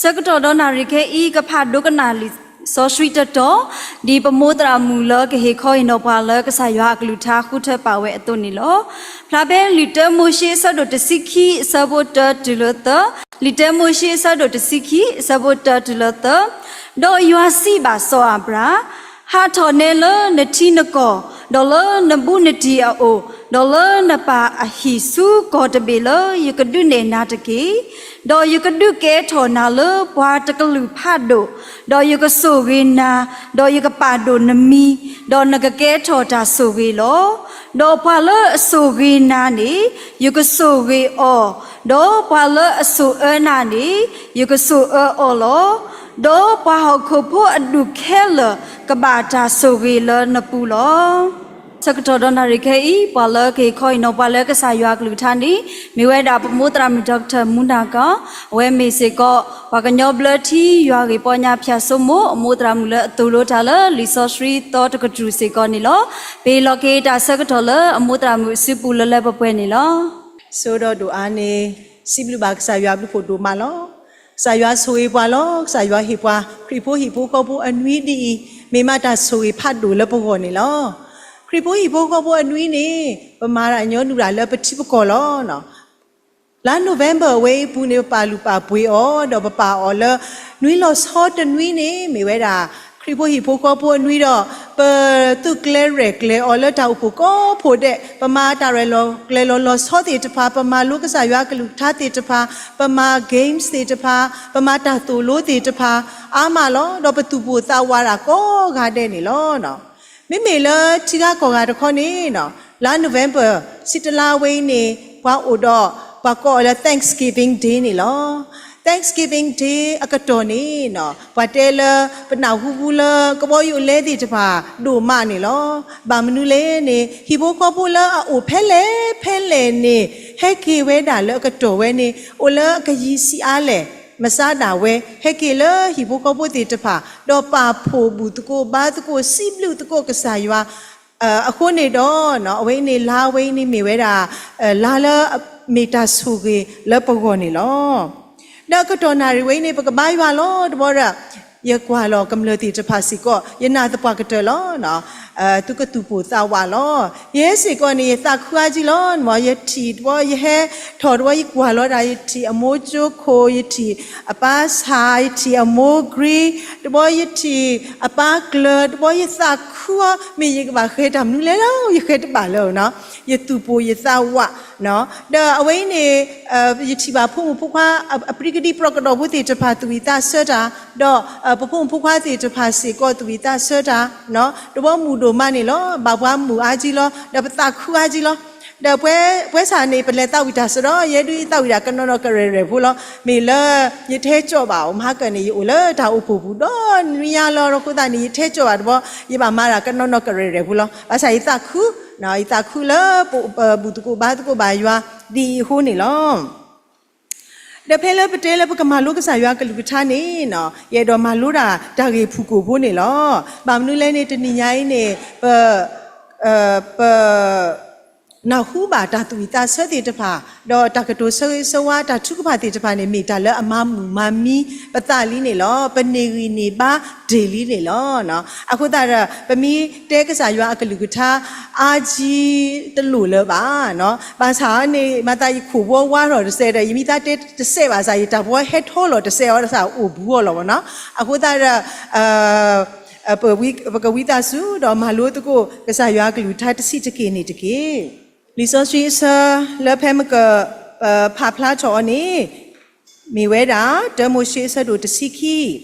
ဆၢကတီၢ်ဒီးနၣ်ရံၣ်ခဲအံၤ ကဖးဒိကနၣ်လံာ်စီဆှံတတီၤ, ဒ်ပမိၢ်သရၣ်မုၣ်လၢကဟ့ၣ်ခီဟ့ၣ်နီၤပှၤလၢကစၢ်ယွၤအကလုၢ်ကထါဃုထၢပာ်ဝဲအသိးန့ၣ်လီၤ. ဖျါဖဲလံာ်တၢမိၤၡ့အဆၢဒိၣ်တဆံခံအဆၢဖိတၢတုၤလၢသၢ, လံာ်တၢမိၤၡ့အဆၢဒိၣ်တဆံခံအဆၢဖိတၢတုၤလၢသၢ, ဒီးယွၤစံးဘၣ်စီၤအၤဘြၣ်, ဟးထီၣ်နဲလၢနထံနကီၢ်, ဒီးလၢနဘူးနတံၢ်အအိၣ်, ဒီးလၢနပၢ်အဟံၣ်ဆူကီၢ်တဘ့ၣ်လၢယကဒုးနဲၣ်နၤတက့ၢ်. ဒီးယကဒုးကဲထီၣ်နၤလၢပှၤတကလုာ်ဖးဒိၣ်, ဒီးယကဆိၣ်ဂ့ၤနၤ, ဒီးယကပာ်ဒိၣ်နမံၤ, ဒီးနကကဲထီၣ်တၢ်ဆိၣ်ဂ့ၤလီၤ. ဒီးပှၤလၢအဆိၣ်ဂ့ၤနၤန့ၣ် ယကဆိၣ်ဂ့ၤအီၤ, ဒီးပှၤလၢအဆိၣ်အၢနၤန့ၣ် ယကဆိၣ်အၢအီၤလီၤ. ဒီးပှၤဟီၣ်ခိၣ်ဖိအဒူၣ်ခဲလၢာ်ကဘၣ်တၢ်ဆိၣ်ဂ့ၤလၢနပူၤလီၤ. ဆၢကတီၢ်ဒီးနၣ်ရံၣ်ခဲအံၤ ပှၤလၢကဟ့ၣ်ခီဟ့ၣ်နီၤပှၤလၢကစၢ်ယွၤအကလုၢ်ကထါန့ၣ် မ့ၢ်ဝဲဒၣ်ပမိၢ်သရၣ်မုၣ် Doctor မူနၤကီ, အဝဲမ့ၢ်စ့ၢ်ကီး ပှၤကညီဘျၢထံယွၤဂ့ၢ်ပီညါဖၠၣ်စိမိၤ အမိၢ်သရၣ်မုၣ်လၢအသိၣ်လိတၢ်လၢလံာ်စီဆှံသီတကတြူၢ်စ့ၢ်ကီးန့ၣ်လီၤ. ပဟ့ၣ်လီၤက့ၤတၢ်ဆၢကတီၢ်လၢအမိၢ်သရၣ်မုၣ်အစုပူၤလၢလၢပှဲၤပှဲၤန့ၣ်လီၤ. စိဒီးဒိၣ်အါန့ၣ် စံးဘျုးဘၣ်ကစၢ်ယွၤဘျုးဖှိၣ်ဒိၣ်မးလီၤ. ကစၢ်ယွၤဆိၣ်ဂ့ၤပှၤလီၤ. ကစၢ်ယွၤဟ့ၣ်ပှၤ ခရံာ်ဖိဟံၣ်ဖိဃီဖိအနွံဒ်အံၤ, မ့ၢ်မးတၢ်ဆိၣ်ဂ့ၤဖးဒိၣ်လၢပဂီၢ်န့ၣ်လီၤ. ခရံာ်ဖိဟံၣ်ဖိဃီဖိအနွံန့ၣ် ပမၤတၢ်ညီနုၢ်တၢ်လၢပထံပကီၢ်လီၤ. လါ November အဝဲအံၤအပူၤန့ၣ် ပပာ်လုၢ်ပာ်ပှ့ၤအီၤ ဒီးပပာ်အီၤလၢ နွံလီၤဆီတနွံန့ၣ် မ့ၢ်ဝဲဒၣ် ခရံာ်ဖိဟံၣ်ဖိဃီဖိအနွံဒီး ပသုးကျဲရဲၣ်ကျဲၤအီၤလၢတၢ်အိၣ်ဖှိၣ်ကိးဖှိၣ်ဒဲး, ပမၤတၢ်ရဲၣ်လီၤကျဲၤလီၤလီၤဆီသ့ၣ်တဖၣ်, ပမၤလိကစၢ်ယွၤအကလုၢ်ကထါသ့ၣ်တဖၣ်, ပမၤ games သ့ၣ်တဖၣ်, ပမၤတၢ်သိၣ်လိသ့ၣ်တဖၣ် အါမးလီၤ. ဒီးပသူၣ်ပိၢ်သးဝးတၢ်ကိးဂၤဒဲးန့ၣ်လီၤ. မ့မ့ၢ်လၢထံဂၤကီၢ်ဂၤတခီန့ၣ် လါ November ဆံတလါဝဲအံၤန့ၣ် ပှၤအိၣ်ဒီး ပှၤကိးအီၤလၢ Thanksgiving Day န့ၣ်လီၤ. Thanksgiving Day အကတီၢ်န့ၣ် ပှၤတဲလၢ ပနၢ်ဟူပူၤလၢ ကဘီယူၤအလဲသ့ၣ်တဖၣ်ဒိၣ်မးန့ၣ်လီၤ. ဘၣ်မနုၤလဲၣ်န့ၣ် ဟံၣ်ဖိဃီဖိလၢအအိၣ်ဖဲလဲၣ်ဖဲလဲၣ်န့ၣ် ဟဲက့ၤဝဲဒၣ်လၢအကတီၢ်ဝဲန့ၣ် အိၣ်လၢအကယံၤဆံးအါလဲၣ် မၤစၢ်ဒၣ်ဝဲ ဟဲက့ၤလၢဟံၣ်ဖိဃီဖိသ့ၣ်တဖၣ် ဒီးပာ်ဖှိၣ်ဘူၣ်သကိးဘါသကိး စံးဘျုးသကိးကစၢ်ယွၤ အဃိန့ၣ်ဒီး အဝဲအံၤန့ၣ် လါဝဲအံၤန့ၣ်မ့ၢ်ဝဲဒၣ် လါလၢမ့ၢ်တၢ်ဆိၣ်ဂ့ၤလၢပဂီၢ်န့ၣ်လီၤ. ဒီးအကတီၢ်နၣ်ရံၣ်ဝဲအံၤန့ၣ် ပကဘါယွၤလီၤတဘျီဒီး ယကွၢ်လီၤကမျၢၢ်သ့ၣ်တဖၣ်စ့ၢ်ကီး ယနာ်သပှၢ်ကတၢၢ်လီၤ. သုကသူၣ်ပိၢ်သးဝးလီၤ. ယဲစ့ၢ်ကီးန့ၣ် ယသးခုအါကံလီၤ. ယထံၣ်တဘျီ ယဟဲထီၣ်တဘျီ ယကွၢ်လီၤဒၣ် ယထံၣ်အမိၢ်ကၠိခိၣ် ယထံၣ်အပၢ်ဆၣ် ယထံၣ်အမိၢ်ဂ့ၤ တဘျီ ယထံၣ်အပၢ်ကျၢၤ တဘျီ ယသးခုအီၤ မ့ၢ်ယကဘၣ်ဃဲၤတၢ်မနုၤလဲၣ်လီၤ ယဃဲၤတဘၣ်လၢၤနီၤ ယသူၣ်ပိၢ်ယသးဝး ဒီးအဝဲအံၤန့ၣ် ယထံၣ်ဘၣ်ဖိမုၣ်ဖိခွါ အပြံကဒံပြၢ်ကဒီးဖိသ့ၣ်တဖၣ်သူၣ်ဝံၣ်သးဆၢတၢ် ဒီးပဖိမုၣ်ဖိခွါသ့ၣ်တဖၣ်စ့ၢ်ကီးသူၣ်ဝံၣ်သးဆၢတၢ် တဘျီမုာ်ဒိၣ်မးန့ၣ်လီၤ. ဘၣ်ပှၤမုာ်အါကံလီၤ ဒီးပသးခုအါကံလီၤ. ဒီးပှဲဆၣ်န့ၣ် ပလဲၤသးဝံၣ်တၢ်စ့ၢ်ဒီး ယဲဒုးယသးဝံၣ်ဒၣ်ကနီၤနီၤကရဲၣ်ရဲၣ်ဖိလီၤ. မ့ၢ်လၢ ယတဟဲကၠီၣ်ဘၣ်အီၤ မဟါကၢန့ၣ် ယအိၣ်လၢတၢ်အိၣ်ဖှိၣ်ပူၤဒီးနွံညါလီၤ အဃိသတးန့ၣ် ယတဟဲကၠီၣ်ဘၣ်တဘျီ ယဘၣ်မၤဒၣ်ကနီၤနီၤကရဲၣ်ရဲၣ်ဖိလီၤ. ဘၣ်ဆၣ်ယသးခု ယသးခုလၢ ပဘူၣ်သကိးဘါသကိးဘၣ်ယွၤ ဒ်အံၤအဃိန့ၣ်လီၤ. ဒီးဖဲလၢပတဲလၢပကမၤလိကစၢ်ယွၤကလုၢ်ကထါန့ၣ် ယအဲၣ်ဒိးမၤလိဒၣ်တၢ်ဂ့ၢ်ဖုၣ်ကိာ်ဖိန့ၣ်လီၤ. ဘၣ်မနုၤလဲၣ်န့ၣ် တနံၤညါအံၤန့ၣ် ပ ပ နၢ်ဟူဘၣ်တၢ်သူၣ်ဝံၣ်သးဆၢသ့ၣ်တဖၣ် ဒီးတၢ်ကတိၤဆၢဂ့ၤဆၢဝါတၢ်ထုကဖၣ်သ့ၣ်တဖၣ်န့ၣ် မ့ၢ်တၢ်လၢအမၤမုာ်မၤမံပသးလံန့ၣ်လီၤ. ပန့ၢ်ဂံၢ်န့ၢ်ဘါတ့ၢ်လံန့ၣ်လီၤ. အဃိသတးဒီး ပမ့ၢ်တဲကစၢ်ယွၤအကလုၢ်ကထါ အါကံတလိၣ်လၢၤဘၣ်. ဘၣ်ဆၣ်န့ၣ် မၤသးယခိၣ်ဘီဝါထီၣ်တစဲးဒီး ယမ့ၢ်သးတဲတစဲးဘၣ်ဆၣ် ယတၢ်ဘီဟဲထီလီၤတစဲးအီၤ တစၢ်အိၣ်ဘူးအီၤလီၤဘၣ်နီၤ. အဃိသတးဒီး ပကဝံသးစူၤဒီးမၤလိသကိး ကစၢ်ယွၤအကလုၢ်ကထါတဆံးတက့ၢ်န့ၣ်တက့ၢ်. လံာ်စီဆှံအဆၢလၢဖဲမက ဖးဖျါထီၣ်အီၤန့ၣ် မ့ၢ်ဝဲဒၣ် တၢမိၤၡ့အဆၢဒိၣ်တဆံခံ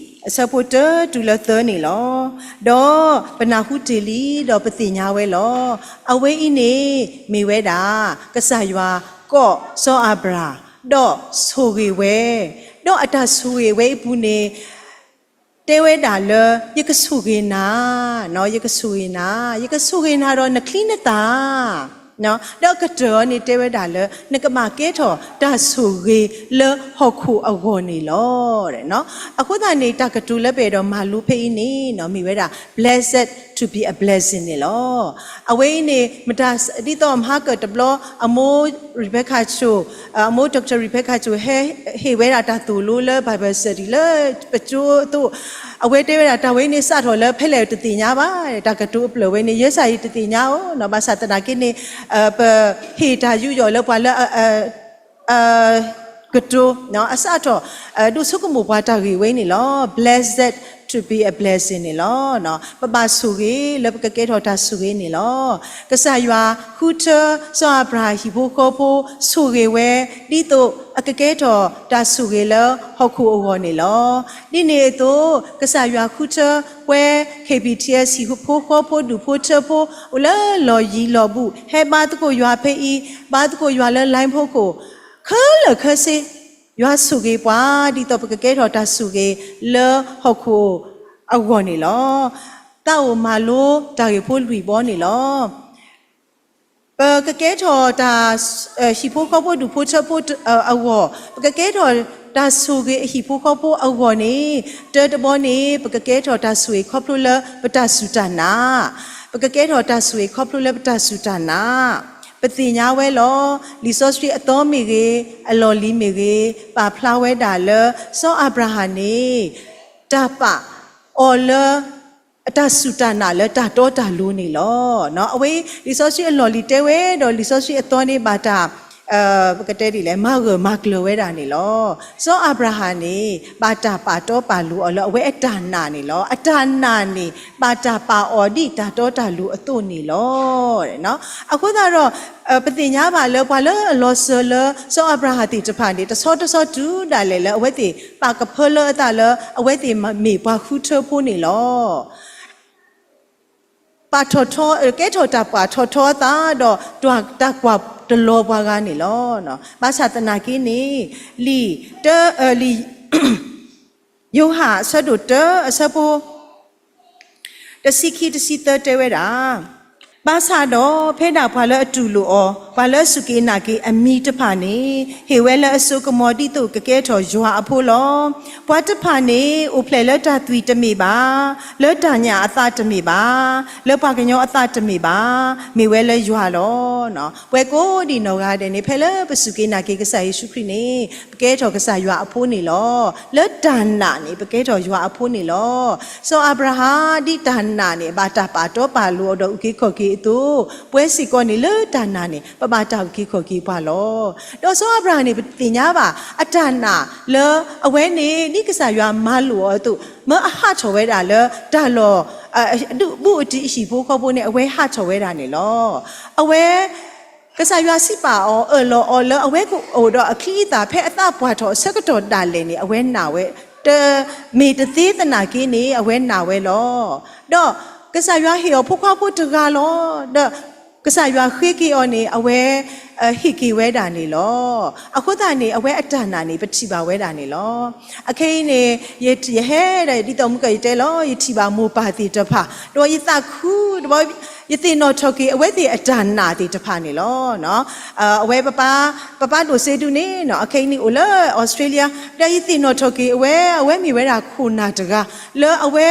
အဆၢဖိတၢတုၤလၢသၢန့ၣ်လီၤ. ဒီးပနၢ်ဟူတ့ၢ်လံ ဒီးပသ့ၣ်ညါဝဲလီၤ. အဝဲအံၤန့ၣ် မ့ၢ်ဝဲဒၣ် ကစၢ်ယွၤကိးစီၤအၤဘြၣ် ဒီးဆိၣ်ဂ့ၤဝဲ, ဒီးအတၢ်ဆိၣ်ဂ့ၤဝဲအံၤအပူၤန့ၣ် တဲဝဲဒၣ်လၢ ယကဆိၣ်ဂ့ၤနၤ, ယကဆိၣ်ဂ့ၤနၤ, ယကဆိၣ်ဂ့ၤနၤဒီးနချံနသၣ် ဒီးအကတၢၢ်အီၤန့ၣ်တဲဝဲဒၣ်လၢ နကဘၣ်ကဲထီၣ်တၢ်ဆိၣ်ဂ့ၤလၢဟီၣ်ခိၣ်အဂီၢ်န့ၣ်လီၤ. အဃိသတးန့ၣ် တၢ်ကတိၤလၢပအဲၣ်ဒိးမၤလိဖဲအံၤန့ၣ် မ့ၢ်ဝဲဒၣ် blessed to be a blessing န့ၣ်လီၤ. အဝဲအံၤန့ၣ် မတၤဒ်သိးမဟါကၢၣ်တဘျီ အမိၢ် Rebecca ဆိၣ် အမိၢ် Doctor Rebecca ဆိၣ် ဟဲဟ့ၣ်ဝဲဒၣ်တၢ်သိၣ်လိလၢ Bible study လၢပကၠိအသိး, အဝဲတဲဝဲဒၣ် တၢ်ဝဲအံၤန့ၣ် စးထီၣ်လၢဖဲလဲၣ်တသ့ၣ်ညါဘၣ်, တၢ်ကတိၤအပျၢၢ်ဝဲန့ၣ် ယဲစ့ၢ်ယတသ့ၣ်ညါအီၤ, ဘၣ်ဆၣ်သနာ်က့န့ၣ် ပဟ့ၣ်တၢ်ယူးယီၣ်လၢပှၤလၢ ကတိၤ အစးထီၣ် ဒိးဆိကမိၣ်ပှၤတၢ်ဂ့ၢ်ဝဲန့ၣ်လီၤ. Blessed to be a blessing န့ၣ်လီၤ. ပဘၣ်ဆိၣ်ဂ့ၤလၢပကကဲထီၣ်တၢ်ဆိၣ်ဂ့ၤန့ၣ်လီၤ. ကစၢ်ယွၤဃုထၢ စီၤအၤဘြၤဟၣ်ဟံၣ်ဖိဃီဖိ ဆိၣ်ဂ့ၤဝဲ ဒ်သိးအကကဲထီၣ်တၢ်ဆိၣ်ဂ့ၤလၢဟီၣ်ခိၣ်အဂီၢ်န့ၣ်လီၤ. ဒ်န့ၣ်အသိး ကစၢ်ယွၤဃုထၢပှၤ K B T S ဟံၣ်ဖိဃီဖိ ဒူၣ်ဖိထၢဖိ အိၣ်လၢလီၢ်ယံၤလီၢ်ဘူး ဟဲဘါသကိးယွၤဖဲအံၤ, ဘါသကိးယွၤလၢ line ဖိခိၣ် ခဲလၢာ်ခဲဆ့, ယွၤဆိၣ်ဂ့ၤပှၤ ဒ်သိးပကကဲထီၣ်တၢ်ဆိၣ်ဂ့ၤလၢဟီၣ်ခိၣ်အဂီၢ်န့ၣ်လီၤ. သးအိၣ်မၤလိတၢ်ဂ့ၢ်ဖိလွံၢ်ဘီန့ၣ်လီၤ. ပကကဲထီၣ်တၢ် ဟံၣ်ဖိဃီဖိ ဒူၣ်ဖိထၢဖိအဂီၢ်, ပကကဲထီၣ်တၢ်ဆိၣ်ဂ့ၤအဟံၣ်ဖိဃီဖိအဂီၢ်န့ၣ်, တၢတဘီန့ၣ် ပကကဲထီၣ်တၢ်ဆိၣ်ဂ့ၤခီဖျိလၢပတၢ်စူၢ်တၢ်နာ်, ပကကဲထီၣ်တၢ်ဆိၣ်ဂ့ၤခီဖျိလၢပတၢ်စူၢ်တၢ်နာ်, ပသ့ၣ်ညါဝဲလီၤ. လံာ်စီဆှံအသီမ့ၢ်ဂ့ၤ, အလီၢ်လံၤမ့ၢ်ဂ့ၤ, ပာ်ဖျါဝဲဒၣ်လၢ စီၤအၤဘြၤဟၣ်န့ၣ် တၢ်ပာ်အီၤလၢ အတၢ်စူၢ်တၢ်နာ်လၢတၢ်တီတၢ်လိၤန့ၣ်လီၤ. အဝဲ လံာ်စီဆှံအလီၢ်လံၤတဲဝဲဒီး လံာ်စီဆှံအသီန့ၣ်ဘၣ်တၢ် ပကတဲဒ်လဲၣ် မၤဂၢၢ်မၤကျၢၤဝဲဒၣ်န့ၣ်လီၤ. စီၤအၤဘြၤဟၣ်န့ၣ် ဘၣ်တၢ်ပာ်တီပာ်လိၤအီၤလၢအဝဲအတၢ်နာ်န့ၣ်လီၤ. အတၢ်နာ်န့ၣ် ဘၣ်တၢ်ပာ်အီၤဒ်တၢ်တီတၢ်လိၤအသိးန့ၣ်လီၤ. အဃိသတးဒီး ပသ့ၣ်ညါဘၣ်လၢပှၤလၢအလီၤစၢၤလၢ စီၤအၤဘြၤဟၣ်သ့ၣ်တဖၣ်န့ၣ် တဆီတဆီတုၤဒၣ်လဲာ်လၢအဝဲသ့ၣ်ပာ်ကဖၢလၢအသးလၢ အဝဲသ့ၣ်မ့ၢ်ပှၤဃုထၢဖိန့ၣ်လီၤ. ပာ်ထီၣ်ထီ ကဲထီၣ်တၢ်ပာ်ထီၣ်ထီအသးဒီး တၢ်ကွၢ်တလီၤပှၤဂၤန့ၣ်လီၤ. ဘၣ်ဆၣ်သနာ်က့န့ၣ် လံာ်တ လံာ် ယိၤဟၣ်အဆၢဒိၣ်တၢ အဆၢဖိ တဆံခံတဆံသၢတဲဝဲဒၣ်, ဘၣ်ဆၣ်ဒီး ဖဲဒၣ်ပှၤလၢအတူၢ်လိာ်အီၤ, ပှၤလၢအစူၢ်က့ၤနာ်က့ၤအမံၤတဖၣ်န့ၣ် ဟ့ၣ်ဝဲလၢအစိကမီၤဒ်သိးကကဲထီၣ်ယွၤအဖိလီၤ. ပှၤတဖၣ်န့ၣ် အိၣ်ဖျဲၣ်လၢတၢ်သွံၣ်တမ့ၢ်ဘၣ်, လၢတၢ်ညၣ်အသးတမ့ၢ်ဘၣ်, လၢပှၤကညီအသးတမ့ၢ်ဘၣ်, မ့ၢ်ဝဲလၢယွၤလီၤ. ပဝဲကိးဒံးနီၢ်ဂၤဒဲးန့ၣ် ဖဲလၢပစူၢ်က့ၤနာ်က့ၤကစၢ်ယ့ၣ်ၡူးခရံာ်န့ၣ် ပကဲထီၣ်ကစၢ်ယွၤအဖိန့ၣ်လီၤ. လၢတၢ်နာ်န့ၣ် ပကဲထီၣ်ယွၤအဖိန့ၣ်လီၤ. စီၤအၤဘြၤဟၣ် ဒ်တၢ်နာ်န့ၣ် ဘၣ်တၢ်ပာ်တီပာ်လိၤအီၤဒီးအုၣ်က့ၤခီၣ်က့ၤအသိး, ပဝဲစ့ၢ်ကီးန့ၣ် လၢတၢ်နာ်န့ၣ် ပဘၣ်တၢ်အုၣ်က့ၤခီၣ်က့ၤပှၤလီၤ. ဒီးစီၤအၤဘြၤဟၣ်န့ၣ် ပသ့ၣ်ညါဘၣ် အတၢ်နာ်လၢအဝဲန့ၣ် ဒ်ကစၢ်ယွၤမၤလိာ်အီၤအသိး, မၢအဟးထီၣ်ဝဲဒၣ်လၢတၢ်လီၢ် အဒုးဘူးအတံၤအဟံၣ်ဖိဃီဖိန့ၣ် အဝဲဟးထီၣ်ဝဲဒၣ်န့ၣ်လီၤ. အဝဲ ကစၢ်ယွၤစံးပာ်အီၤ အၢၣ်လီၤအီၤလၢအဝဲကအိၣ်ဒီးအချံအသၣ် ဖဲအသးပှၢ်ထီၣ်အဆၢကတီၢ်ဒၣ်လဲာ်န့ၣ် အဝဲနာ်ဝဲ, တမ့ၢ်တသ့သနာ်က့န့ၣ် အဝဲနာ်ဝဲလီၤ. ဒီးကစၢ်ယွၤဟ့ၣ်အီၤဖိခွါဖိတဂၤလီၤ. ဒီးကစၢ်ယွၤဃ့က့ၤအီၤန့ၣ် အဝဲ ဟ့ၣ်က့ၤဝဲဒၣ်န့ၣ်လီၤ. အဃိသတးန့ၣ် အဝဲအတၢ်နာ်န့ၣ် ပထံၣ်ဘၣ်ဝဲဒၣ်န့ၣ်လီၤ. အခဲအံၤန့ၣ် ယ ယဟဲဒီး ဒ်သိးမုၢ်ကီၢ်ယတဲလီၤ ယထံၣ်ဘၣ်မိၢ်ပၢ်သ့ၣ်တဖၣ် ဒီးယသးခု ဒီးယသ့ၣ်နီၣ်ထီၣ်က့ၤ အဝဲသ့ၣ်အတၢ်နာ်သ့ၣ်တဖၣ်န့ၣ်လီၤ. အဝဲပပၢ် ပပၢ်ဒိၣ်စ့ဒုန့ၣ် အခဲအံၤန့ၣ်အိၣ်လၢ Australia ဒီးယသ့ၣ်နီၣ်ထီၣ်က့ၤအဝဲ အဝဲမ့ၢ်ဝဲဒၣ်ခိၣ်နၢ်တဂၤ လၢအဝဲ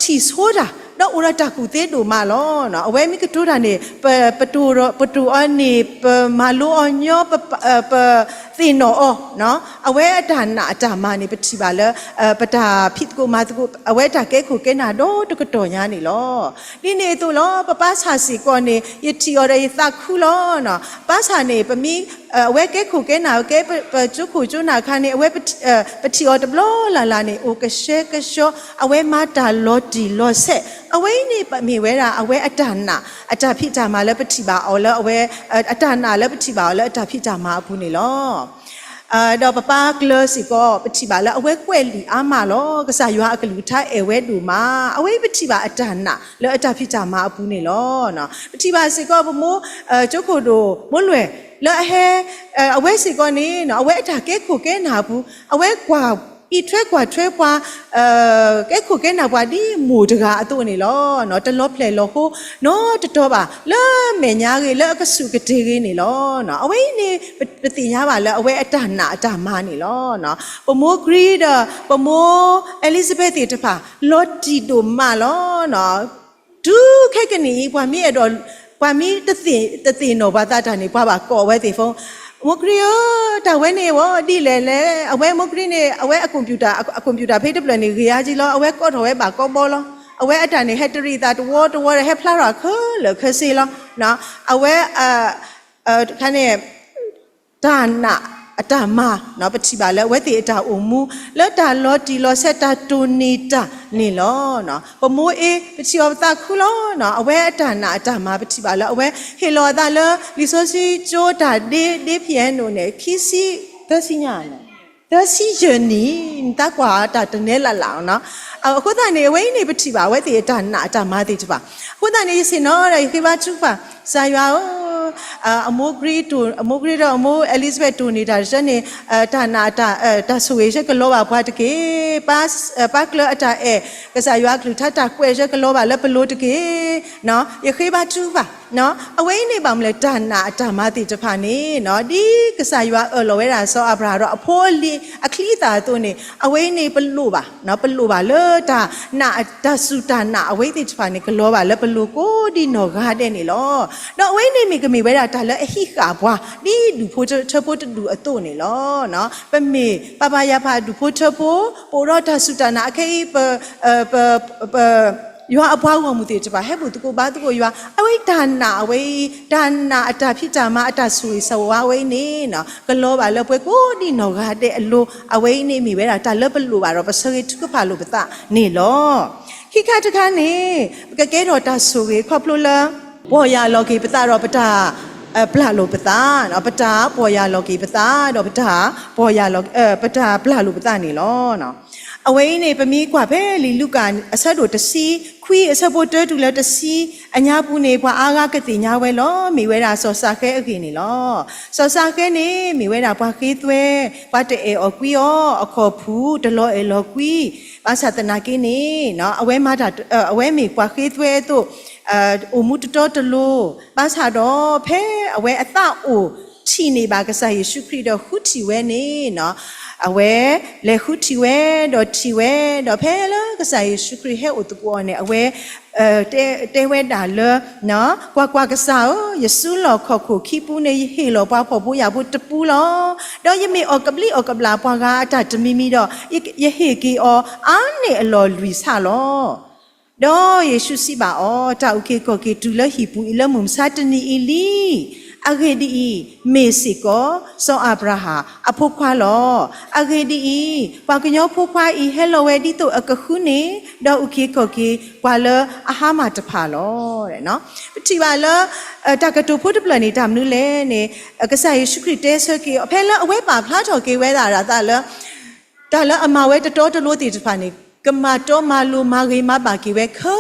ထံၣ်ဆိတၢ် ဒီးအိၣ်ဒီးတၢ်ကူၣ်သ့ဒိၣ်မးလီၤ. အဝဲမ့ၢ်ကတိၤတၢ်န့ၣ် ပတိၤအီၤန့ၣ် ပမၤလိအီၤညီ ပသ့ၣ်နီၣ်အီၤ အဝဲအတၢ်နာ်အတၢ်မၤန့ၣ် ပထံၣ်ဘၣ်လၢ ပတၢ်ဖံးသကိးမၤသကိး အဝဲတၢ်ကဲခိၣ်ကဲနၢ်ဒီတကတီၢ်ညါန့ၣ်လီၤ. ဒ်န့ၣ်အသိးလီၤ ပပၢ်ဆၣ်စ့ၢ်ကီးန့ၣ် ယထံၣ်အီၤဒီးယသးခုလီၤ. ပၢ်ဆၣ်န့ၣ် ပမ့ၢ် အဝဲကဲခိၣ်ကဲနၢ် ကဲပကၠိခိၣ်ကၠိနၢ်အခါန့ၣ် အဝဲ ပထံၣ်အီၤတဘျီလၢ်လၢ်န့ၣ် အိၣ်ကဆှဲကဆှီ အဝဲမၤတၢ်လီၤတံၢ်လီၤဆဲး အဝဲအံၤန့ၣ်မ့ၢ်ဝဲဒၣ် အဝဲအတၢ်နာ် အတၢ်ဖံးတၢ်မၤလၢပထံၣ်ဘၣ်အီၤလၢအဝဲ အတၢ်နာ်လၢပထံၣ်ဘၣ်အီၤလၢအတၢ်ဖံးတၢ်မၤအပူၤန့ၣ်လီၤ. ဒီးပပၢ်ကျၢၤစ့ၢ်ကီး ပထံၣ်ဘၣ်လၢအဝဲကွဲးလံာ်အါမးလီၤ. ကစၢ်ယွၤအကလုၢ်ကထါအဲၣ်ဝဲဒိၣ်မး အဝဲအံၤပထံၣ်ဘၣ်အတၢ်နာ်လၢအတၢ်ဖံးတၢ်မၤအပူၤန့ၣ်လီၤ. ပထံၣ်ဘၣ်စ့ၢ်ကီးပမိၢ် ကၠိခိၣ်ဒိၣ် မိၢ်လွဲၢ် လၢအဟဲ အဝဲစ့ၢ်ကီးန့ၣ် အဝဲအတၢ်ကဲခိၣ်ကဲနၢ်အပူၤ အဝဲကွၢ် အံးထွဲကွၢ်ထွဲပှၤ, ကဲခိၣ်ကဲနၢ်ပှၤဒ်မိၢ်တဂၤအသိးန့ၣ်လီၤ. တလီၤဖျဲၣ်လီၤဟိနီတတီၤဘၣ် လၢမဲာ်ညါဂ့ၤ လၢအကစူၢ်ကတ့ၤဂ့ၤန့ၣ်လီၤ. အဝဲအံၤန့ၣ် ပသ့ၣ်ညါဘၣ်လၢအဝဲအတၢ်နာ်အတၢ်မၤန့ၣ်လီၤ. ပမိၢ်ကရံဒီး ပမိၢ်အဲလံစဘဲသ့ၣ်တဖၣ် လီၤတံၢ်ဒိၣ်မးလီၤ. တုၤခဲကနံၣ်အံၤ ပှၤမ့ၢ်အဲၣ်ဒိး, ပှၤမ့ၢ်တသ့ၣ်နီၣ်ပှၤသးတၢ်န့ၣ် ပှၤဘၣ်ကိးအဝဲသ့ၣ်ဖိ, မိၢ်ကရံဧၢ, တၢ်ဝဲန့ၣ်ဝဲဒ်လဲၣ်လဲၣ်. အဝဲမိၢ်ကရံန့ၣ် အဝဲအ computer, အ computer ဖဲတဖျၢၣ်န့ၣ် ဂ့ၤအါကံလီၤ. အဝဲကိးထီၣ်ဝဲဘၣ်ကိးဘီလီၤ. အဝဲအတၢ်န့ၣ် ဟဲတရံးသးတဝီတဝီဒီး ဟဲဖျါထီၣ်ခဲလၢာ်ခဲဆ့လီၤ. အဝဲ ခါန့ၣ် တၢ်နာ်အတၢ်မၤ ပထံၣ်ဘၣ်လၢအဝဲသ့ၣ်အတၢ်အိၣ်မူ လၢတၢ်လီၤတံၢ်လီၤဆဲး တၢ်တိၢ်န့ၢ်တၢ်န့ၣ်လီၤ. ပမိၢ်အ့ ပထံၣ်အီၤပသးခုလီၤ. အဝဲအတၢ်နာ်အတၢ်မၤ ပထံၣ်ဘၣ်လၢအဝဲဟ့ၣ်လီၤအသးလၢ လံာ်စီဆှံကၠိတၢ်ဒ့ဒ့ဖံးအဲၣ်နိၣ်န့ၣ် ခံဆံ, သၢဆံညါ, သၢဆံယဲၢ်နံၣ်, နသးကွၢ်တၢ်တနဲလၢ်လၢ်နီၤ. အဃိသတးန့ၣ် အဝဲအံၤန့ၣ် ပထံၣ်ဘၣ်အဝဲသ့ၣ်အတၢ်နာ်အတၢ်မၤသ့ၣ်တဖၣ်. အဃိသတးန့ၣ် ယဆ့ၣ်နီၤဒီးယဃ့ဘါထုကဖၣ် ကစၢ်ယွၤဧၢ, အမိၢ်ကရံ, အမိၢ်ကရံဒီးအမိၢ်အဲလံစဘဲတိၢ်န့ၢ်တၢ်တဆၢန့ၣ်, တၢ်နာ်, တၢ်ဆိၣ်ဂ့ၤဆၢကလီၤဘၣ်ပှၤတက့ၢ်. ပၢ်ကျၢၤအတၢ်အဲၣ်, ကစၢ်ယွၤအကလုၢ်ကထါတၢ်ကွဲး ဆၢကလီၤဘၣ်လၢပလိၤတက့ၢ်. ယဃ့ဘါထုကဖၣ်, အဝဲအံၤန့ၣ်ဘၣ်မနုၤလဲၣ် တၢ်နာ်အတၢ်မၤသ့ၣ်တဖၣ်န့ၣ် ဒ်ကစၢ်ယွၤအၢၣ်လီၤဝဲဒၣ်စီၤအၤဘြၤဟၣ်ဒီးအဖိအလံၤ အချံအသၣ်အသိးန့ၣ် အဝဲအံၤန့ၣ် ပလိၣ်ဘၣ်, ပလိၣ်ဘၣ်လၢတၢ်နာ်, တၢ်စူၢ်တၢ်နာ်အဝဲသ့ၣ်တဖၣ်န့ၣ် ကလီၤဘၣ်လၢပလိၤကိးဒံနီၢ်ဂၤဒဲးန့ၣ်လီၤ. ဒီးအဝဲအံၤန့ၣ်မ့ၢ်ကမ့ၢ်ဝဲဒၣ်တၢ်လၢအဟံးဃာ်ပှၤ ဒ်ဒူၣ်ဖိထၢဖိတဒူၣ်အသိးန့ၣ်လီၤ. ပမ့ၢ်ပၢ်ပၢ်ယၢ်ဖးဒူၣ်ဖိထၢဖိ, ပအိၣ်ဒီးတၢ်စူၢ်တၢ်နာ်အခဲအံၤ ပ ပ ယွၤအပှၤဂီၢ်မုၢ်သ့ၣ်တဖၣ် ဟဲဘူၣ်သကိးဘါသကိးယွၤ, အဝဲအံၤတၢ်နာ်အဝဲအံၤ, တၢ်နာ်အတၢ်ဖံးတၢ်မၤအတၢ်ဆိၣ်ဂ့ၤဆိၣ်ဝါဝဲအံၤန့ၣ် ကလီၤဘၣ်လၢပှဲၤကိးဒံနီၢ်ဂၤဒဲးအလိၤ, အဝဲအံၤန့ၣ်မ့ၢ်ဝဲဒၣ်တၢ်လၢပလိၣ်ဘၣ်ဒီးပဆၢဂ့ၤထုကဖၣ်လိာ်ပသးန့ၣ်လီၤ. ခံခါတခါန့ၣ် ပကကဲထီၣ်တၢ်ဆိၣ်ဂ့ၤခီဖျိလၢ ပီၢ်ယၢ်လီၤက့ၤပသးဒီးပတၢ် ပျၢ်လိာ်ပသး, ပတၢ်ပီၢ်ယၢ်လီၤက့ၤပသး ဒီးပတၢ်ပီၢ်ယၢ်လီၤ, ပတၢ်ပျၢ်လိာ်ပသးန့ၣ်လီၤ. အဝဲအံၤန့ၣ် ပမ့ၢ်ကွၢ်ဖဲလံာ်လူၤကၣ်အဆၢဒိၣ်တဆံခွံ အဆၢဖိတၢတုၤလၢတဆံအညါပူၤန့ၣ် ပှၤအါဂၤကသ့ၣ်ညါဝဲလီၤ. မ့ၢ်ဝဲဒၣ်စီၤၡဃဲအဂ့ၢ်န့ၣ်လီၤ. စီၤၡဃဲန့ၣ် မ့ၢ်ဝဲဒၣ်ပှၤဃ့သွဲ, ပှၤတအဲၣ်အီၤကွံအီၤ, အခီၣ်ဖူးတလီၤအဲၣ်လီၤကွံ, ဘၣ်ဆၣ်သနာ်က့န့ၣ် အဝဲမၤတၢ်, အဝဲမ့ၢ်ပှၤဃ့သွဲအသိး အိၣ်မူတတီတလိၤ, ဘၣ်ဆၣ်ဒီး ဖဲအဝဲအသးအိၣ်ထံၣ်န့ၢ်ဘၣ်ကစၢ်ယ့ၣ်ၡူးခရံာ်ဒီးဃုထံၣ်ဝဲန့ၣ်, အဝဲလဲၤဃုထံၣ်ဝဲ, ဒီးထံၣ်ဝဲ, ဒီးဖဲလၢကစၢ်ယ့ၣ်ၡူးခရံာ်ဟဲအိၣ်သကိးအီၤန့ၣ် အဝဲ တဲဝဲဒၣ်လၢ ကွၢ်ကွၢ်ကစၢ်ဧၢ, ယစုလီၢ်ခီၣ်ခိၣ်ခံပူန့ၣ် ယဟ့ၣ်လီၤပှၤဖှီၣ်ဖိယာ်ဖိတပူလီၤ. ဒီးယမ့ၢ်အီၣ်ကဘျံးအီၣ်ကဘျၣ်ပှၤဂၤအတၢ်တမံၤမံၤဒီး ယဟ့ၣ်က့ၤအီၤအါန့ၢ်အလီၢ်လွံၢ်ဆၣ်လီၤ. ဒီးယ့ၣ်ၡူးစံးဘၣ်အီၤ, တၢ်အုၣ်က့ၤခီၣ်က့ၤတုၤလၢဟံၣ်ပူၤအံၤလၢမုၢ်မဆါတနံၤအံၤလံ. အဂ့ၢ်ဒ်အံၤ, မ့ၢ်စ့ၢ်ကီး စီၤအၤဘြၤဟၣ်အဖိခွါလီၤ. အဂ့ၢ်ဒ်အံၤ, ပှၤကညီဖိခွါအံၤဟဲလီၤဝဲဒ်သိးအကဃုန့ၣ်, ဒီးအုၣ်က့ၤခီၣ်က့ၤပှၤလၢအဟါမၢ်တဖၣ်လီၤ. ပထံၣ်ဘၣ်လၢ တၢ်ကတိၤဖိတဖျၢၣ်န့ၣ် တၢ်မနုၤလဲၣ်န့ၣ်, ကစၢ်ယ့ၣ်ၡူးခရံာ်တဲဆၢက့ၤအီၤ ဖဲလၢအဝဲပာ်ဖျါထီၣ်က့ၤဝဲဒၣ်အသးလၢ တၢ်လၢအမၤဝဲတတီတလိၤသ့ၣ်တဖၣ်န့ၣ် ကမၤတီမၤလိၤမၤဂ့ၤမၤဘၣ်က့ၤဝဲခဲ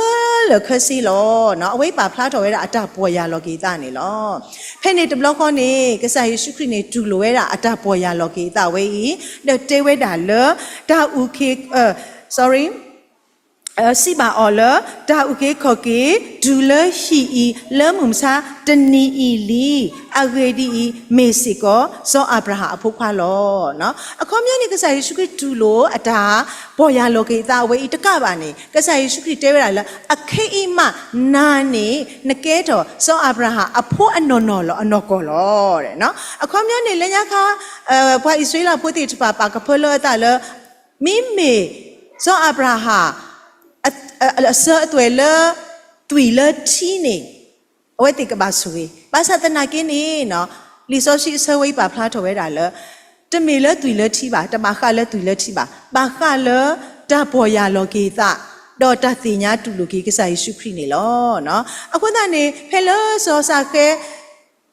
လၢာ်ခဲဆ့လီၤ. အဝဲပာ်ဖျါထီၣ်ဝဲဒၣ်အတၢ်ပီၢ်ယၢ်လီၤက့ၤအသးန့ၣ်လီၤ. ဖဲန့ၣ်တဘျီဃီန့ၣ် ကစၢ်ယ့ၣ်ၡူးခရံာ်န့ၣ် တူၢ်လိာ်ဝဲဒၣ်အတၢ်ပီၢ်ယၢ်လီၤက့ၤအသးဝဲအံၤ, ဒီးတဲဝဲဒၣ်လၢ တၢ်အုၣ်က့ၤ sorry စံးဘၣ်အီၤလၢ တၢ်အုၣ်က့ၤခီၣ်က့ၤ တုၤလၢဟံၣ်အံၤ လၢမုၢ်မဆါတနံၤအံၤလံ. အဂ့ၢ်ဒ်အံၤ, မ့ၢ်စ့ၢ်ကီး စီၤအၤဘြၤဟၣ်အဖိခွါလီၤ. အခီပညီန့ၣ် ကစၢ်ယ့ၣ်ၡူးခရံာ်တူၢ်လိာ်အတၢ်ပီၢ်ယၢ်လီၤက့ၤအသးဝဲအံၤတကးဘၣ်န့ၣ် ကစၢ်ယ့ၣ်ၡူးခရံာ်တဲဝဲဒၣ်လၢ အခဲအံၤမး နၤန့ၣ် နကဲထီၣ် စီၤအၤဘြၤဟၣ်အဖိအနီၢ်နီၢ်လီၤ အနီၢ်ကီၢ်လီၤ. အခီပညီန့ၣ် လၢညါခါ ပှၤအံၣ်စရ့လးဖိသ့ၣ်တဖၣ် ပာ်ကဖၢလၢအသးလၢ မ့မ့ၢ် စီၤအၤဘြၤဟၣ် အစၢၤအသွဲၣ်လၢ သွံၣ်လၢထံန့ၣ် အဝဲသ့ၣ်ကဘၣ်ဆိၣ်ဂ့ၤ, ဘၣ်ဆၣ်သနာ်က့န့ၣ် လံာ်စီဆှံအဆၢဝဲအံၤပာ်ဖျါထီၣ်ဝဲဒၣ်လၢ တမ့ၢ်လၢသွံၣ်လၢထံဘၣ်, တဘၣ်ဃးလၢသွံၣ်လၢထံဘၣ်, ဘၣ်ဃးလၢတၢ်ပီၢ်ယၢ်လီၤက့ၤအသး ဒီးတၢ်သ့ၣ်ညါတူၢ်လိာ်က့ၤကစၢ်ယ့ၣ်ၡူးခရံာ်န့ၣ်လီၤ. အဃိသတးန့ၣ် ဖဲလၢစီၤၡဃဲ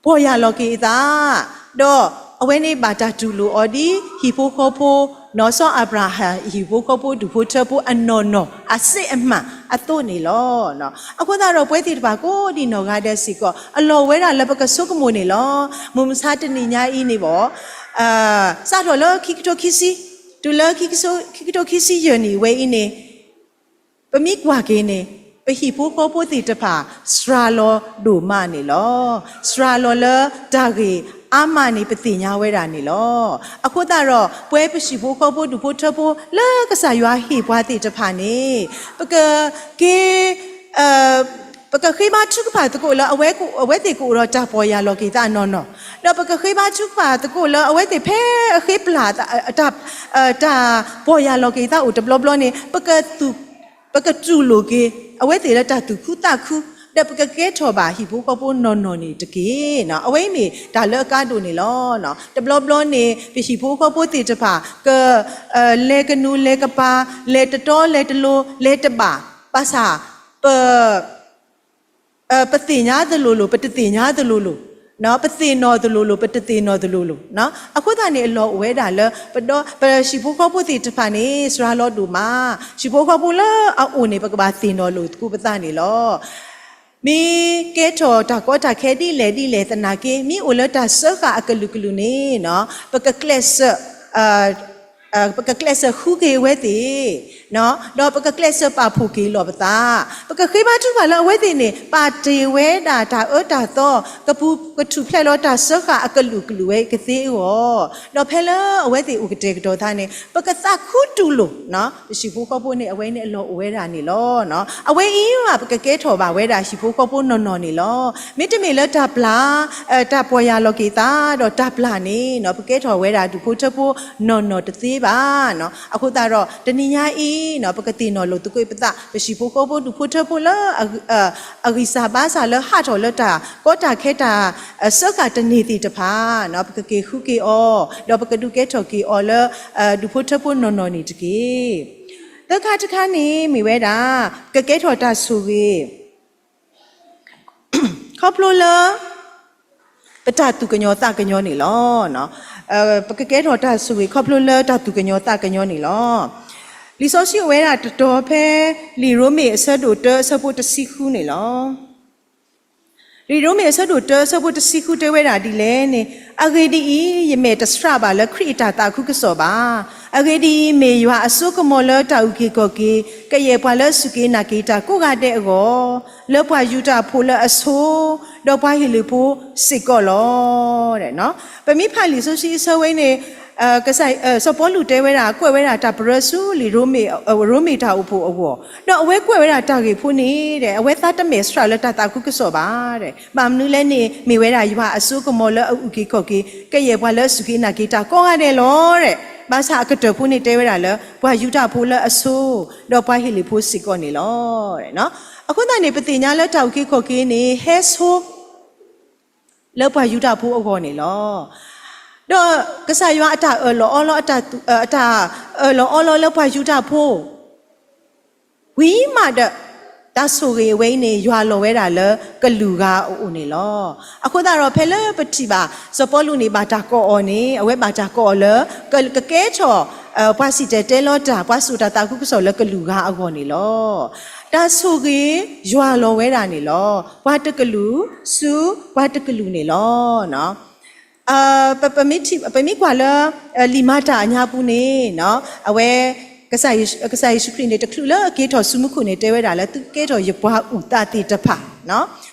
ပီၢ်ယၢ်လီၤက့ၤအသး, ဒီးအဝဲန့ၣ်ဘၣ်တၢ်တူၢ်လိာ်အီၤဒ်ဟံၣ်ဖိဃီဖိ, နီၢ်စီၤအၤဘြၤဟၣ် ဟံၣ်ဖိဃီဖိဒူၣ်ဖိထၢဖိအနီၢ်နီၢ်အစ့အမၢ်အသိးန့ၣ်လီၤ. အဃိသတးဒီးပဝဲသ့ၣ်တဖၣ်ကိးဒံနီၢ်ဂၤဒဲးစ့ၢ်ကီး အလီၢ်ဝဲဒၣ်လၢပကဆိကမိၣ်န့ၣ်လီၤ. မုၢ်မဆါတနံၤညါအံၤန့ၣ်ဘၣ် စးထီၣ်လၢခံကထိခံဆံ တုၤလၢခံကထိခံဆံယဲၢ်နံၣ်ဝဲအံၤန့ၣ် ပမ့ၢ်ကွၢ်က့ၤန့ၣ် ပဟံၣ်ဖိဃီဖိသ့ၣ်တဖၣ် စှၤလီၤဒိၣ်မးန့ၣ်လီၤ. စှၤလီၤလၢတၢ်ဂ့ၢ်အါမးန့ၣ် ပသ့ၣ်ညါဝဲဒၣ်န့ၣ်လီၤ. အဃိသတးဒီး ပဝဲပဟံၣ်ဖိဃီဖိဒူၣ်ဖိထၢဖိ လၢကစၢ်ယွၤဟ့ၣ်ပှၤသ့ၣ်တဖၣ်န့ၣ် ပကက့ၤ ပကဃ့ဘါထုကဖၣ်သကိးလၢ အဝဲသ့ၣ်ကအိၣ်ဒီးတၢ်ပီၢ်ယၢ်လီၤက့ၤသးနီၢ်နီၢ်, ဒီးပကဃ့ဘါထုကဖၣ်သကိးလၢ အဝဲသ့ၣ်ဖဲအဃ့ပျၢ် တၢ်ပီၢ်ယၢ်လီၤက့ၤသးအိၣ်တဘျီဘျီန့ၣ် ပကတူၢ်လိာ်က့ၤ အဝဲသ့ၣ်လၢတၢ်သူၣ်ခုသးခု, ဒီးပကကဲထီၣ်ဘၣ်ဟံၣ်ဖိဃီဖိနီၢ်နီၢ်န့ၣ်တက့ၢ်. အဝဲအံၤမ့ၢ်တၢ်လၢအကါဒိၣ်န့ၣ်လီၤ. တဘျီဘျီန့ၣ် ပဟံၣ်ဖိဃီဖိသ့ၣ်တဖၣ် က လဲၤကနူၤလဲၤကပၤ လဲၤတတီလဲၤတလိၤ လဲၤတဘၣ် ဘၣ်ဆၣ် ပ ပသ့ၣ်ညါသလိၤလိၤ ပတသ့ၣ်ညါသလိၤလိၤ, ပသ့ၣ်နီၣ်သလိၤလိၤ ပတသ့ၣ်နီၣ်သလိၤလိၤ, အဃိသတးန့ၣ် အလီၢ်အိၣ်ဝဲဒၣ်လၢ ပဒီ ပဟံၣ်ဖိဃီဖိသ့ၣ်တဖၣ်န့ၣ် စှၤလီၤဒိၣ်မး, ဟံၣ်ဖိဃီဖိလၢအအိၣ်န့ၣ် ပကဘၣ်သ့ၣ်နီၣ်လိာ်သကိးပသးန့ၣ်လီၤ. မ့ၢ်ကဲထီၣ်တၢ်ကီတၢ်ခဲဒ်လဲၣ်ဒ်လဲၣ်သနာ်က့ မ့ၢ်အိၣ်လၢတၢ်စၢဃာ်အကလုာ်ကလုာ်န့ၣ် ပကကျဲးစၢး ပကကျဲးစၢးဃုက့ၤအဝဲသ့ၣ်, ဒီးပကကျဲးစၢးပာ်ဖှိၣ်က့ၤလီၤပသး, ပကဃ့ဘါထုကဖၣ်လၢအဝဲသ့ၣ်န့ၣ် ပာ်တ့ၢ်ဝဲဒၣ်တၢ်အၢတၢ်သီ ကပူၤကထူၣ်ဖျဲးလီၤတၢ်စၢဃာ်အကလုာ်ကလုာ်ဝဲကသ့အဂီၢ်, ဒီးဖဲလၢအဝဲသ့ၣ်အိၣ်ကတဲာ်ကတီၤသးန့ၣ် ပကသးခူတူၢ်လိာ် ပဟံၣ်ဖိဃီဖိန့ၣ် အဝဲန့ၣ်အလီၢ်အိၣ်ဝဲဒၣ်န့ၣ်လီၤ. အဝဲအံၤမး ပကကဲထီၣ်ဘၣ်ဝဲဒၣ်ဟံၣ်ဖိဃီဖိနီၢ်နီၢ်န့ၣ်လီၤ. မ့တမ့ၢ်လၢတၢ်ပျၢ် တၢ်ပီၢ်ယၢ်လီၤက့ၤသး ဒီးတၢ်ပျၢ်န့ၣ် ပကဲထီၣ်ဝဲဒၣ်ဒူၣ်ဖိထၢဖိနီၢ်နီၢ်တသ့ဘၣ်. အဃိသတးဒီး တနံၤညါအံၤ ပကသ့ၣ်နီၣ်လိာ်သကိးပသး ပဟံၣ်ဖိဃီဖိဒူၣ်ဖိထၢဖိလၢ အဂံၢ်စၢ်ဘါစၢ်လၢဟးထီၣ်လၢတၢ်ကီတၢ်ခဲတၢ်စၢဃာ်တန့ၢ်သ့ၣ်တဖၣ် ပကက့ၤဃုက့ၤအီၤ ဒီးပကဒုးကဲထီၣ်က့ၤအီၤလၢ ဒူၣ်ဖိထၢဖိနီၢ်နီၢ်န့ၣ်တက့ၢ်. သၢခါတခါန့ၣ်မ့ၢ်ဝဲဒၣ် ပကကဲထီၣ်တၢ်ဆိၣ်ဂ့ၤ ခီဖျိလၢ ပတၢ်သူၣ်ကညီၤသးကညီၤန့ၣ်လီၤ. ပကကဲထီၣ်တၢ်ဆိၣ်ဂ့ၤခီဖျိလၢတၢ်သူၣ်ကညီၤသးကညီၤန့ၣ်လီၤ. လံာ်စီဆှံအိၣ်ဝဲဒၣ်တတီၤဖဲ လံာ်ရိမ့ၤအဆၢဒိၣ်တၢအဆၢဖိတဆံဃုန့ၣ်လီၤ. လံာ်ရိမ့ၤအဆၢဒိၣ်တၢအဆၢဖိတဆံဃုတဲဝဲဒၣ်ဒ်လဲၣ်န့ၣ်, အဂ့ၢ်ဒ်အံၤ, ယမဲာ်တဆှးဘၣ်လၢခရံာ်အတၢ်သးခုကစီၣ်ဘၣ်. အဂ့ၢ်ဒ်အံၤ, မ့ၢ်ယွၤအစိကမီၤလၢတၢ်အုၣ်က့ၤခီၣ်က့ၤ ကယဲၢ်ပှၤလၢအစူၢ်က့ၤနာ်က့ၤတၢ်ကိးဂၤဒဲးအဂီၢ်, လၢပှၤယူဒၤဖိလၢအဆိ ဒီးပှၤဟ့ၣ်လ့ၣ်ဖိစ့ၢ်ကီးလီၤ. ပမ့ၢ်ဖးလံာ်စီဆှံအဆၢဝဲန့ၣ် စီၤပီလူးတဲဝဲဒၣ် ကွဲးဝဲဒၣ်တၢ်ပရၢဆူလံာ်ရိမ့ၤ ရိမ့ၤတၢ်အိၣ်ဖှိၣ်အဂီၢ်, ဒီးအဝဲကွဲးဝဲဒၣ်တၢ်ဂ့ၢ်ဖိန့ၣ် အဝဲသးတမဲာ်ဆှးလၢတၢ်သးခုကစီၣ်ဘၣ်. ဘၣ်မနုၤလဲၣ်န့ၣ် မ့ၢ်ဝဲဒၣ်ယွၤအစိကမီၤလၢအအုၣ်က့ၤခီၣ်က့ၤ ကယဲၢ်ပှၤလၢအစူၢ်က့ၤနာ်က့ၤတၢ်ကိးဂၤဒဲးလီၤ. ဘၣ်ဆၣ်အကတၢၢ်ဖိန့ၣ်တဲဝဲဒၣ်လၢ ပှၤယူဒၤဖိလၢအဆိ ဒီးပှၤဟ့ၣ်လ့ၣ်ဖိစ့ၢ်ကီးန့ၣ်လီၤ. အဃိသတးန့ၣ် ပသ့ၣ်ညါလၢတၢ်အုၣ်က့ၤခီၣ်က့ၤန့ၣ် ဟဲဆိ လၢပှၤယူဒၤဖိအဂီၢ်န့ၣ်လီၤ. ဒီးကစၢ်ယွၤအတၢ်အၢၣ်လီၤအီလီၤ အတၢ်အၢၣ်လီၤအီလီၤလၢပှၤယူဒၤဖိ ဝံၤမးဒီး တၢ်ဆိၣ်ဂ့ၤအဝဲအံၤန့ၣ် ယွၤလီၤဝဲဒၣ်လၢကလုာ်ဂၤအအိၣ်န့ၣ်လီၤ. အဃိသတးဒီး ဖဲလၢပထံၣ်ဘၣ် စီၤပီလူးန့ၣ် ဘၣ်တၢ်ကိးအီၤန့ၣ် အဝဲဘၣ်တၢ်ကိးအီၤလၢ ကကဲထီၣ် ပှၤစံၣ်တဲၤတဲလီၤတၢ် ပှၤစိာ်တၢ်သးခုကစီၣ်လၢကလုာ်ဂၤအဂီၢ်န့ၣ်လီၤ. တၢ်ဆိၣ်ဂ့ၤယွၤလီၤဝဲဒၣ်န့ၣ်လီၤ. ပှၤတကလုာ်ဆူပှၤတကလုာ်န့ၣ်လီၤ. ပမ့ၢ်ကွၢ်လၢ လံာ်မၤတၢ်အညါပူၤန့ၣ် အဝဲ ကစၢ်ယ့ၣ်ၡူးခရံာ်န့ၣ် တချုးလၢအက့ၤထီၣ်ဆူမူခိၣ်န့ၣ် တဲဝဲဒၣ်လၢ သုကဲထီၣ်ယပှၤအုၣ်သးသ့ၣ်တဖၣ်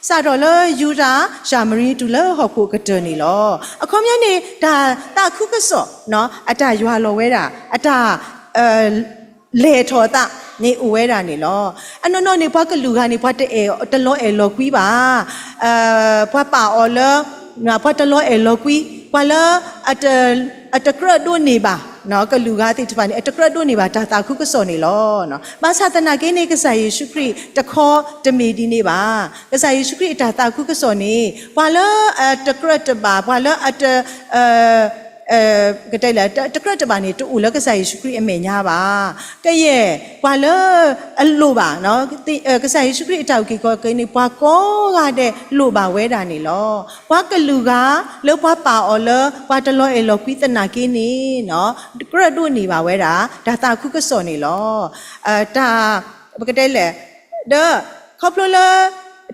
စးထီၣ်လၢယူဒၤ ၡၤမရံ တုၤလၢဟီၣ်ခိၣ်အကတၢၢ်န့ၣ်လီၤ. အခီပညီန့ၣ် တၢ်သးခုကစီၣ် အတၢ်ယွၤလီၤဝဲဒၣ် အတၢ် လဲၢ်ထီၣ်အသးန့ၣ်အိၣ်ဝဲဒၣ်န့ၣ်လီၤ. အနီၢ်နီၢ်န့ၣ် ပှၤကလုာ်ဂၤန့ၣ် ပှၤတအဲၣ် တလီၤအဲၣ်လီၤကွံဘၣ်. ပှၤပာ်အီၤလၢ ပှၤတလီၤအဲၣ်လီၤကွံ, ပှၤလၢ အတကြၢးဒိးန့ၢ်ဘၣ် ကလုာ်ဂၤသ့ၣ်တဖၣ်န့ၣ် အတကြၢးဒိးန့ၢ်ဘၣ်တၢ်သးခုကစီၣ်န့ၣ်လီၤ. ဘၣ်ဆၣ်သနာ်က့န့ၣ် ကစၢ်ယ့ၣ်ၡူးခရံာ်တခီတမ့ၢ်ဒ်န့ၣ်ဘၣ်. ကစၢ်ယ့ၣ်ၡူးခရံာ်အတၢ်သးခုကစီၣ်န့ၣ် ပှၤလၢအတကြၢးတဘၣ် ပှၤလၢအတ ကတဲလဲၣ် တကြၢးတဘၣ်န့ၣ် တအိၣ်လၢကစၢ်ယ့ၣ်ၡူးခရံာ်အမဲာ်ညါဘၣ်. ကယဲၢ် ပှၤလၢအလိၣ်ဘၣ် ကစၢ်ယ့ၣ်ၡူးခရံာ်အတၢ်အုၣ်က့ၤခီၣ်က့ၤန့ၣ် ပှၤကိးဂၤဒဲးလိၣ်ဘၣ်ဝဲဒၣ်န့ၣ်လီၤ. ပှၤကလုာ်ဂၤ လၢပှၤပာ်အီၤလၢ ပှၤတလီၤအဲၣ်လီၤကွံသနာ်က့န့ၣ် ကြၢးဒိးန့ၢ်ဘၣ်ဝဲဒၣ် တၢ်သးခုကစီၣ်န့ၣ်လီၤ. တၢ် ပကတဲလဲၣ် ဒီး ခီဖျိလၢ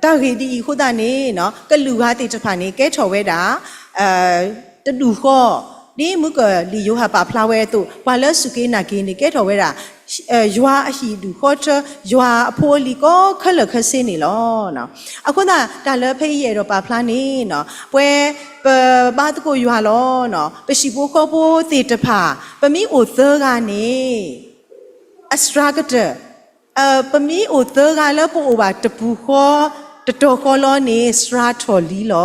တၢ်ဂ့ၢ်ဒ်အံၤအဃိသတးန့ၣ် ကလုာ်ဂၤသ့ၣ်တဖၣ်န့ၣ် ကဲထီၣ်ဝဲဒၣ် တဒူၣ်ဃီ ဒ်မုၣ်ကီၤလံၢ်ယိၤဟၣ်ပာ်ဖျါဝဲအသိး, ပှၤလၢအစူၢ်က့ၤနာ်က့ၤန့ၣ် ကဲထီၣ်ဝဲဒၣ် ယွၤအဟံၣ်ဒူၣ်ဃီထၢ, ယွၤအဖိအလံၤကိးခဲလၢာ်ခဲဆ့န့ၣ်လီၤ. အဃိသတး တၢ်လၢဖဲအံၤယအဲၣ်ဒိးပာ်ဖျါန့ၣ်, ပဝဲ ပဘါသကိးယွၤလီၤ. ပဟံၣ်ဖိဃီဖိသ့ၣ်တဖၣ် ပမ့ၢ်အိၣ်သၢဂၤန့ၣ် အစှၤကတၢၢ်, ပမ့ၢ်အိၣ်သၢဂၤလၢပအိၣ်ဘၣ်တပူၤဃီ တတီၤဃီလီၤန့ၣ် စှၤထီၣ်လံလီၤ.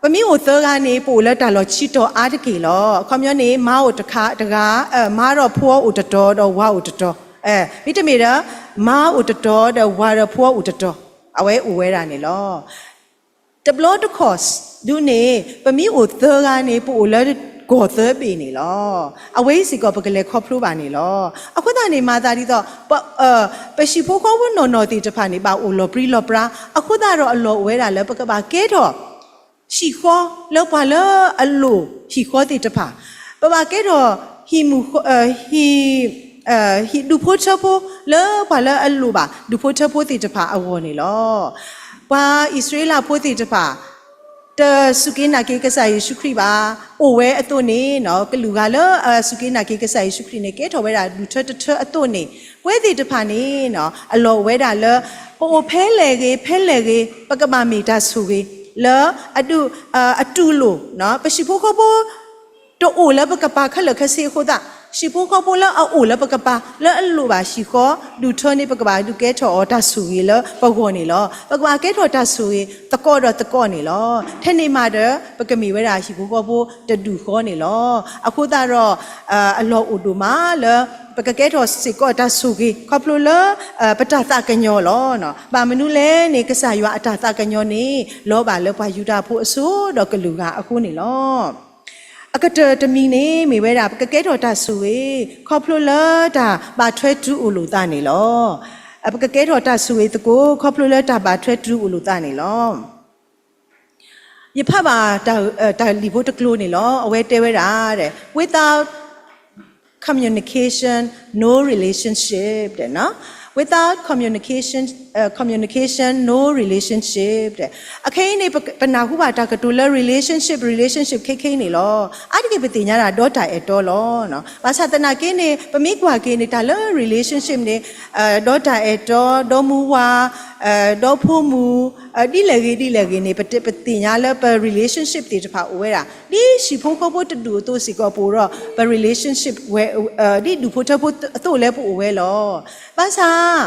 ပမ့ၢ်အိၣ်သၢဂၤန့ၣ် ပအိၣ်လၢတၢ်လီၢ်ဆံတီၤအါတက့ၢ်လီၤ. အခီပညီန့ၣ် မါအိၣ်တခါတဂၤ, မါဒီးဖိအိၣ်တတီၤ ဒီးဝၤအိၣ်တတီၤ, မ့တမ့ၢ်ဒီး မါအိၣ်တတီၤဒီးဝၤဒီးဖိအိၣ်တတီၤ, အဝဲအိၣ်ဝဲဒၣ်န့ၣ်လီၤ. တဘျီတခီၣ်ဒုန့ၣ် ပမ့ၢ်အိၣ်သၢဂၤန့ၣ် ပအိၣ်လၢကီၢ်သၢဘ့ၣ်န့ၣ်လီၤ. အဝဲစ့ၢ်ကီးပကလဲၤခီဖျိဘၣ်န့ၣ်လီၤ. အဃိသတးန့ၣ် မၤသးဒ်သိး ပဟံၣ်ဖိဃီဖိနီၢ်နီၢ်သ့ၣ်တဖၣ်န့ၣ် ဘၣ်အိၣ်လီၤပြံလီၤပြါ, အဃိသတးဒီးအလီၢ်အိၣ်ဝဲဒၣ်လၢပကဘၣ်ကဲထီၣ် ဟံၣ်ဃီလၢပှၤလၢအလိၣ်ဟံၣ်ဃီသ့ၣ်တဖၣ်, ပဘၣ်ကဲထီၣ် ဟံၣ်မုၣ်ဃီ ဟံၣ် ဟံၣ်ဒူၣ်ဖိထၢဖိ လၢပှၤလၢအလိၣ်ဘၣ်ဒူၣ်ဖိထၢဖိသ့ၣ်တဖၣ်အဂီၢ်န့ၣ်လီၤ. ပှၤအံၣ်စရ့လးဖိသ့ၣ်တဖၣ် တစူၢ်က့ၤနာ်က့ၤကစၢ်ယ့ၣ်ၡူးခရံာ်ဘၣ်, အိၣ်ဝဲအသိးန့ၣ် ကလုာ်ဂၤလၢအစူၢ်က့ၤနာ်က့ၤကစၢ်ယ့ၣ်ၡူးခရံာ်န့ၣ် ကဲထီၣ်ဝဲဒၣ်ဒူၣ်ထၢတထၢအသိးန့ၣ်, ပဝဲသ့ၣ်တဖၣ်န့ၣ် အလီၢ်အိၣ်ဝဲဒၣ်လၢ ပအိၣ်ဖဲလဲၣ်ဂ့ၤ ဖဲလဲၣ်ဂ့ၤ ပကဘၣ်မ့ၢ်တၢ်ဆိၣ်ဂ့ၤ လၢ အတူၢ်လိာ်, ပဟံၣ်ဖိဃီဖိ တအိၣ်လၢပကပၤခဲလၢာ်ခဲဆ့အဃိသတး, ဟံၣ်ဖိဃီဖိလၢအအိၣ်လၢပကပၤ လၢအလိၣ်ဘၣ်ဟံၣ်ဃီဒူၣ်ထၢန့ၣ် ပကဘၣ်ဒုးကဲထီၣ်အီၤတၢ်ဆိၣ်ဂ့ၤလၢပဂီၢ်န့ၣ်လီၤ. ပကဘၣ်ကဲထီၣ်တၢ်ဆိၣ်ဂ့ၤသကိးဒီးသကိးန့ၣ်လီၤ. ထဲန့ၣ်မးဒီး ပကမ့ၢ်ဝဲဒၣ်ဟံၣ်ဖိဃီဖိတဒူၣ်ဃီန့ၣ်လီၤ. အဃိသတးဒီး အလီၢ်အိၣ်ဒိၣ်မးလၢ ပကကဲထီၣ်စ့ၢ်ကီးတၢ်ဆိၣ်ဂ့ၤ ခီဖျိလၢ ပတၢ်သးကညီၤလီၤ. ဘၣ်မနုၤလဲၣ်န့ၣ် ကစၢ်ယွၤအတၢ်သးကညီၤန့ၣ် လီၤဘၣ်လၢပှၤယူဒၤဖိအစိၤဒီးကလုာ်ဂၤအဃိန့ၣ်လီၤ. အကတၢၢ်တမံၤန့ၣ် မ့ၢ်ဝဲဒၣ် ပကကဲထီၣ်တၢ်ဆိၣ်ဂ့ၤ ခီဖျိလၢတၢ်ဘၣ်ထွဲတုၤအိၣ်လိာ်သးန့ၣ်လီၤ. ပကကဲထီၣ်တၢ်ဆိၣ်ဂ့ၤသကိး ခီဖျိလၢတၢ်ဘၣ်ထွဲတုၤအိၣ်လိာ်သးန့ၣ်လီၤ. ယဖးဘၣ် တၢ်လံာ်ဖိတကျိၤန့ၣ်လီၤ. အဝဲတဲဝဲဒၣ် without communication, no relationship, without communication, communication, no relationship. အခဲအံၤန့ၣ် ပနၢ်ဟူဘၣ်တၢ်ကတိၤလၢ relationship, relationship ခဲခဲအံၤန့ၣ်လီၤ. အါတက့ၢ်ပသ့ၣ်ညါဒၣ်ဒီတၢ်အဲၣ်တီလီၤ. ဘၣ်ဆၣ်သနာ်က့န့ၣ် ပမ့ၢ်ကွၢ်က့ၤန့ၣ် တၢ်လၢ relationship န့ၣ် ဒီတၢ်အဲၣ်တီ, ဒီမူဝါ, ဒီဖိမုၣ်, ဒ်လဲၣ်ဂ့ၤဒ်လဲၣ်ဂ့ၤန့ၣ် ပသ့ၣ်ညါလၢပ relationship သ့ၣ်တဖၣ်အိၣ်ဝဲဒၣ် ဒ်ဟံၣ်ဖိဃီဖိတဒူၣ်အသိးစ့ၢ်ကီး ပအိၣ်ဒီးပ relationship ဝဲ ဒ်ဒူၣ်ဖိထၢဖိအသိးလၢပအိၣ်ဝဲလီၤ. ဘၣ်ဆၣ်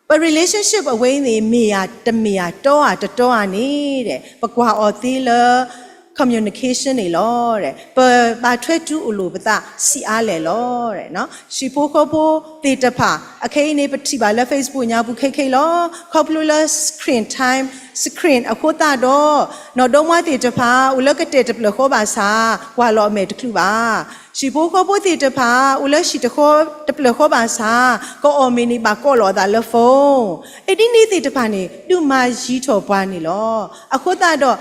ပ relationship အဝဲအံၤန့ၣ် မ့ၢ်ဧါတမ့ၢ်ဧါ တီဧါတတီဧါန့ၣ် ပကွၢ်အီၤသ့လၢ communication န့ၣ်လီၤ. ပဘၣ်ထွဲတုၤအိၣ်လိာ်ပသးဆံးအါလဲၣ်လီၤ. ဟံၣ်ဖိဃီဖိသ့ၣ်တဖၣ် အခဲအံၤန့ၣ် ပထံၣ်ဘၣ်လၢ Facebook ညါပူၤခဲခဲလီၤ. ခီဖျိလၢ screen time, screen အဃိသတးဒီး နီၢ်ဒီမါသ့ၣ်တဖၣ် အိၣ်လၢကတဲာ်တဖျၢၣ်ဃီဘၣ်ဆၣ် ကွၢ်လီၤအမဲာ်တချုးဘၣ်. ဟံၣ်ဖိဃီဖိသ့ၣ်တဖၣ် အိၣ်လၢဟံၣ်တဃီတဖျၢၣ်ဃီဘၣ်ဆၣ် ကအီၣ်မ့ၤန့ၣ် ဘၣ်ကိးလီၤအသးလၢ phone, အဒ်န့ၣ်သ့ၣ်တဖၣ်န့ၣ် ဒုးမၤယံၤထီၣ်ပှၤန့ၣ်လီၤ. အဃိသတးဒီး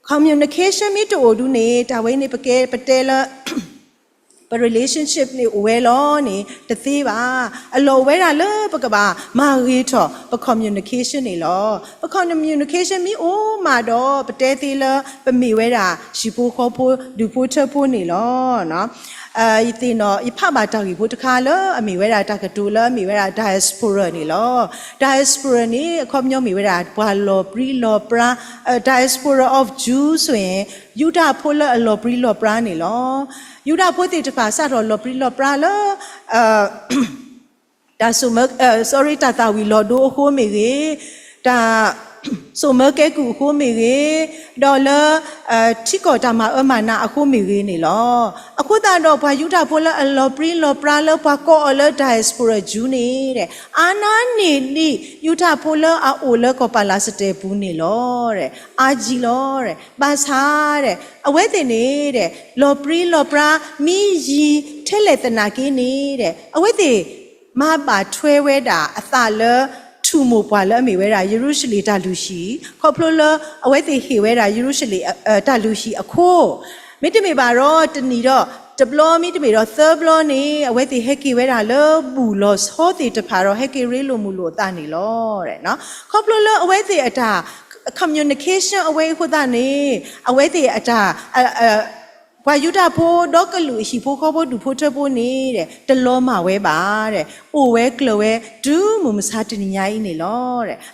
communication မ့ၢ်တအိၣ်ဒုန့ၣ် တၢ်ဝဲန့ၣ် ပကဲပတဲလၢ ပ relationship န့ၣ်အိၣ်ဝဲလီၤန့ၣ် တသ့ဘၣ်. အလီၢ်အိၣ်ဝဲဒၣ်လၢပကဘၣ်မၤဂ့ၤထီၣ်ပ communication န့ၣ်လီၤ. ပ communication မ့ၢ်အိၣ်မးဒီး ပတဲသ့လၢပမ့ၢ်ဝဲဒၣ် ဟံၣ်ဖိဃီဖိ ဒူၣ်ဖိထၢဖိန့ၣ်လီၤ. ယသ့ၣ်နီၣ် ယဖးဘၣ်တၢ်ဂ့ၢ်ဖိတခါလၢအမ့ၢ်ဝဲဒၣ်တၢ်ကတိၤလၢအမ့ၢ်ဝဲဒၣ် diaspora န့ၣ်လီၤ. diaspora န့ၣ် အခီပညီမ့ၢ်ဝဲဒၣ် ပှၤလီၤပြံလီၤပြါ, diaspora of Jews ဆိုရင် ယူဒၤဖိလၢအလီၤပြံလီၤပြါန့ၣ်လီၤ. ယူဒၤဖိသ့ၣ်တဖၣ်စးထီၣ်လီၤပြံလီၤပြါလၢ တၢ်စိာ်မၢ, sorry, တၢ်သၣ်ဝံၤလီၤဒိအဃိမ့ၢ်ဂ့ၤ, တၢ်စိာ်မၢကဲကုၢ်အဃိမ့ၢ်ဂ့ၤ, ဒီးလၢ ထံကီၢ်တၢ်မၤအၢမၤနးအဃိမ့ၢ်ဂ့ၤန့ၣ်လီၤ. အဃိသတးဒီး ပှၤယူဒၤဖိလၢအလီၤပြံလီၤပြါလၢပှၤကိးအီၤလၢ diaspora Jew န့ၣ် အါနါန့ၢ်ဒံး ယူဒၤဖိလၢအအိၣ်လၢကီၢ်ပၤလးစတဲာ်ပူၤန့ၣ်လီၤ. အါကံလီၤ. ဘၣ်ဆၣ် အဝဲသ့ၣ်န့ၣ် လီၤပြံလီၤပြါ မ့ၢ်ယံၤထဲလဲၣ်သနာ်က့န့ၣ် အဝဲသ့ၣ် မၤဘၣ်ထွဲဝဲဒၣ်အသးလၢ ထူၣ်မိၢ်ပှၢ်လၢအမ့ၢ်ဝဲဒၣ် ယရူၤၡလ့ၣ်တၢ်လုၢ်ဟံၣ်, ခီဖျိလၢအဝဲသ့ၣ်ဟ့ၣ်ဝဲဒၣ် ယရူၤၡလ့ၣ်တၢ်လုၢ်ဟံၣ်အခိၣ်, မ့တမ့ၢ်ဘၣ်ဒီး တနံၣ်ဒီးတဘျီ မ့တမ့ၢ်ဒီးသၢဘျီန့ၣ် အဝဲသ့ၣ်ဟဲက့ၤဝဲဒၣ်လၢဘူၣ်လီၤဆီသ့ၣ်တဖၣ်ဒီး ဟဲက့ၤရ့လိာ်မုာ်လိာ်အသးန့ၣ်လီၤ. ခီဖျိလၢအဝဲသ့ၣ်အတၢ် communication အဝဲအဃိသတးန့ၣ် အဝဲသ့ၣ်အတၢ် ပှၤယူဒၤဖိဒီကလုာ်အဟံၣ်ဖိဃီဖိဒူၣ်ဖိထၢဖိန့ၣ် တလီၤမၢ်ဝဲဘၣ်, အိၣ်ဝဲကျၢၤဝဲ တုၤမုၢ်မဆါတနံၤညါအံၤန့ၣ်လီၤ.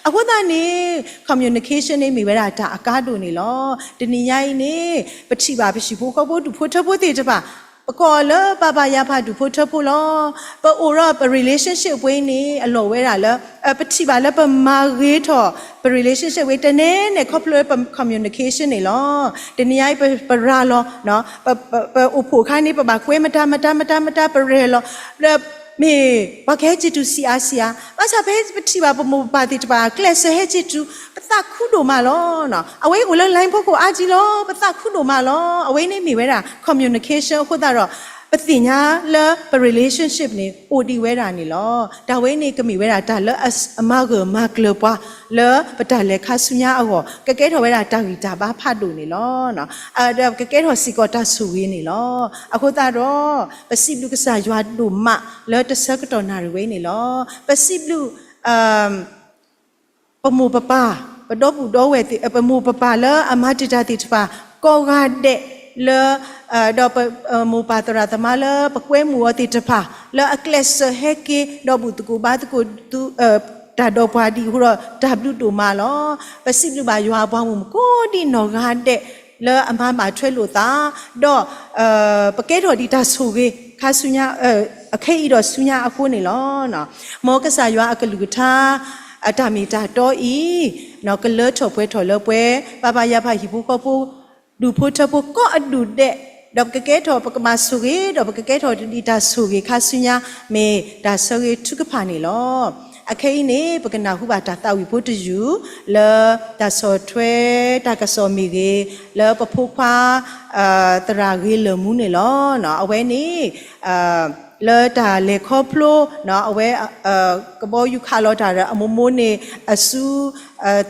အဃိသတးန့ၣ် communication န့ၣ်မ့ၢ်ဝဲဒၣ်တၢ်အကါဒိၣ်န့ၣ်လီၤ. တနံၤညါအံၤန့ၣ် ပထံၣ်ဘၣ်ပဟံၣ်ဖိဃီဖိဒူၣ်ဖိထၢဖိသ့ၣ်တဖၣ် ပကိးအီၤလၢပၤပၤယၤဖးဒူၣ်ဖိထၢဖိလီၤ. ပအိၣ်ဒီးပ relationship ဝဲန့ၣ် အလီၢ်ဝဲဒၣ်လၢ ပထံၣ်ဘၣ်လၢပမၤဂ့ၤထီၣ်ပ relationship ဝဲ တနဲန့ၣ် ခီဖျိပ communication န့ၣ်လီၤ. တနံၤညါအံၤ ပရၤလီၤ ပအိၣ်ဖှိၣ်အခါန့ၣ် ပဘၣ်ကွဲမတၤမတၤမတၤမတၤ ပရဲၣ်လီၤ မ့ၢ်ပှၤကဟဲက့ၤတုၤဆံးအါဆံးအါ, ဘၣ်ဆၣ်ပဟဲပထံၣ်ဘၣ်ပမိၢ်ပပၢ်သ့ၣ်တဖၣ် ကျဲးစၢးဟဲက့ၤတုၤ ပသးခုဒိၣ်မးလီၤ. အဝဲအိၣ်လၢ line ဖိခိၣ်အါကံလီၤ ပသးခုဒိၣ်မးလီၤ. အဝဲန့ၣ်မ့ၢ်ဝဲဒၣ် communication အဃိသတးဒီး ပသ့ၣ်ညါလၢပ relationship န့ၣ် အိၣ်ဒံးဝဲဒၣ်န့ၣ်လီၤ. တၢ်ဝဲန့ၣ်ကမ့ၢ်ဝဲဒၣ်တၢ်လၢအမၤဂၢၢ်မၤကျၢၤပှၤ လၢပတၢ်လဲၤခါဆူညါအဂီၢ် ကကဲထီၣ်ဝဲဒၣ်တၢ်ဂံၢ်တၢ်ဘါဖးဒိၣ်န့ၣ်လီၤ. ဒီးကကဲထီၣ်စ့ၢ်ကီးတၢ်ဆိၣ်ဂ့ၤန့ၣ်လီၤ. အဃိသတးဒီး ပစံးဘျုးကစၢ်ယွၤဒိၣ်မးလၢတဆၢကတီၢ်နၣ်ရံၣ်ဝဲန့ၣ်လီၤ. ပစံးဘျုး ပမိၢ်ပပၢ် ပဒီပုၢ်ဒီဝဲၢ်သ့ၣ် ပမိၢ်ပပၢ်လၢအမၤတ့ၢ်တၢ်သ့ၣ်တဖၣ် ကိးဂၤဒဲးလၢ ဒီးပမိၢ်ပၢ်သရၣ်သမါလၢပကွဲမုာ်အီၤသ့ၣ်တဖၣ် လၢအကျဲးစၢးဟဲက့ၤ ဒီးဘူၣ်သကိးဘါသကိး တၢ်ဒီးပှၤဒ်အဃိဒီး တၢ်ဘျုးဒိၣ်မးလီၤ. ပစံးဘျုးဘၣ်ယွၤအပှၤဂီၢ်မုၢ်ကိးဒံနီၢ်ဂၤဒဲး လၢအမၤဘၣ်ထွဲလိာ်သး ဒီး ပကဲထီၣ်ဒံးတၢ်ဆိၣ်ဂ့ၤ ခါဆူညါ ခဲအံၤဒီးဆူညါအဃိန့ၣ်လီၤ. မ်ကစၢ်ယွၤအကလုၢ်ကထါ အတၢ်မ့ၢ်တၢ်တီအံၤ ကလၢထီၣ်ပှဲၤထီၣ်လၢပှဲၤ ပၤပၤယၤဖးဟံၣ်ဖိဃီဖိ ဒူၣ်ဖိထၢဖိကိးအဒူၣ်ဒဲး ဒီးပကကဲထီၣ် ပကဘၣ်ဆိၣ်ဂ့ၤ ဒီးပကကဲထီၣ်ဒံးတၢ်ဆိၣ်ဂ့ၤခါဆူညါ မ့ၢ်တၢ်ဆၢဂ့ၤထုကဖၣ်န့ၣ်လီၤ. အခဲအံၤန့ၣ် ပကနၢ်ဟူဘၣ်တၢ်သးဝံၣ်ဖိတယုၢ် လၢတၢ်ဆီၣ်ထွဲတၢ်ကစီၣ်မ့ၢ်ဂ့ၤ လၢပဖိခွါ သရၣ်ဂ့ၤလၢာ်မူန့ၣ်လီၤ. အဝဲန့ၣ် လၢတၢ်လဲၤခီဖျိ အဝဲ ကဘီယူၤခးလီၤတၢ်ဒီးအမိၢ်မိၢ်န့ၣ် အစု